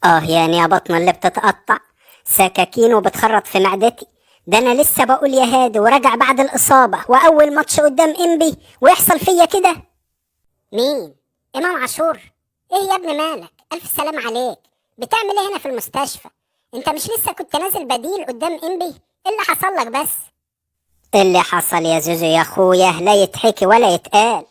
اه يعني يا بطن اللي بتتقطع سكاكين وبتخرط في معدتي. ده انا لسه بقول يا هادي وراجع بعد الاصابة واول ماتش قدام انبي ويحصل فيا كده. مين؟ امام عاشور؟ ايه يا ابني مالك؟ الف سلام عليك. بتعمل ايه هنا في المستشفى؟ انت مش لسه كنت نازل بديل قدام انبي؟ ايه اللي حصل لك بس؟ اللي حصل يا زوزو يا اخويا لا يتحكي ولا يتقال.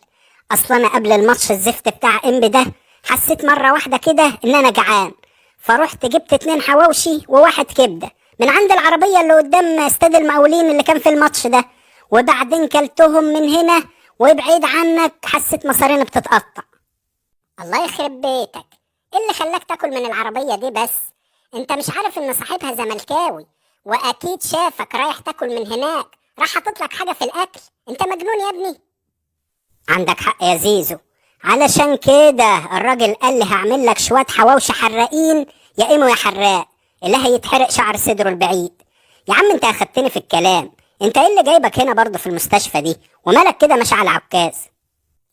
اصل انا قبل الماتش الزفت بتاع انبي ده حسيت مرة واحدة كده ان انا جعان، فرحت جبت 2 حواوشي وواحد كبده من عند العربية اللي قدام استاد المقاولين اللي كان في الماتش ده، وبعدين كلتهم من هنا وابعد عنك حسيت مصاريني بتتقطع. الله يخرب بيتك، ايه اللي خلاك تاكل من العربية دي بس؟ انت مش عارف ان صاحبها زملكاوي واكيد شافك رايح تاكل من هناك راح حاطط لك حاجة في الاكل. انت مجنون يا ابني. عندك حق يا زيزو، علشان كده الراجل قال لي هعمل لك شوية حواوشي حراقين يا ايمو يا حراق اللي هيتحرق شعر صدره البعيد. يا عم انت اخدتني في الكلام، انت ايه اللي جايبك هنا برضه في المستشفى دي ومالك كده ماشي على عكاز؟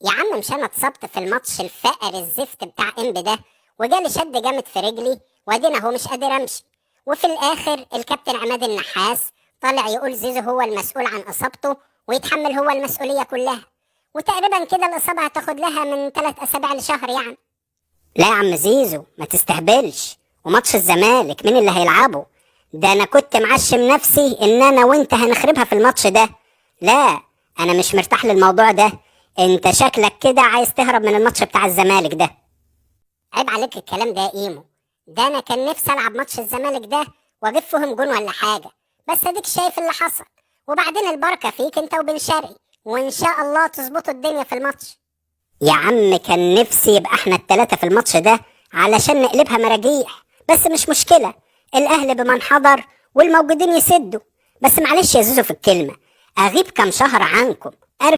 يا عم مش انا اتصبت في الماتش الفقر الزفت بتاع انبي ده وجالي شد جامد في رجلي وادينا اهو مش قادر امشي، وفي الاخر الكابتن عماد النحاس طالع يقول زيزو هو المسؤول عن اصابته ويتحمل هو المسؤولية كلها، وتقريبا كده الاصابة هتاخد لها من 3 اسابيع لشهر يعني. لا يا عم زيزو ما تستهبلش، وماتش الزمالك مين اللي هيلعبه؟ ده انا كنت معشم نفسي ان انا وانت هنخربها في الماتش ده. لا انا مش مرتاح للموضوع ده، انت شكلك كده عايز تهرب من الماتش بتاع الزمالك ده. عيب عليك الكلام ده يا ايمو، ده انا كان نفسي العب ماتش الزمالك ده واجيب فيهم جون ولا حاجة، بس اديك شايف اللي حصل. وبعدين البركة فيك انت وبن شرقي، وان شاء الله تظبطوا الدنيا في الماتش. يا عم كان نفسي يبقى احنا ال3 في الماتش ده علشان نقلبها مراجيح، بس مش مشكلة، الاهل بمن حضر والموجودين يسدوا. بس معلش يا زوزو في الكلمة، اغيب كام شهر عنكم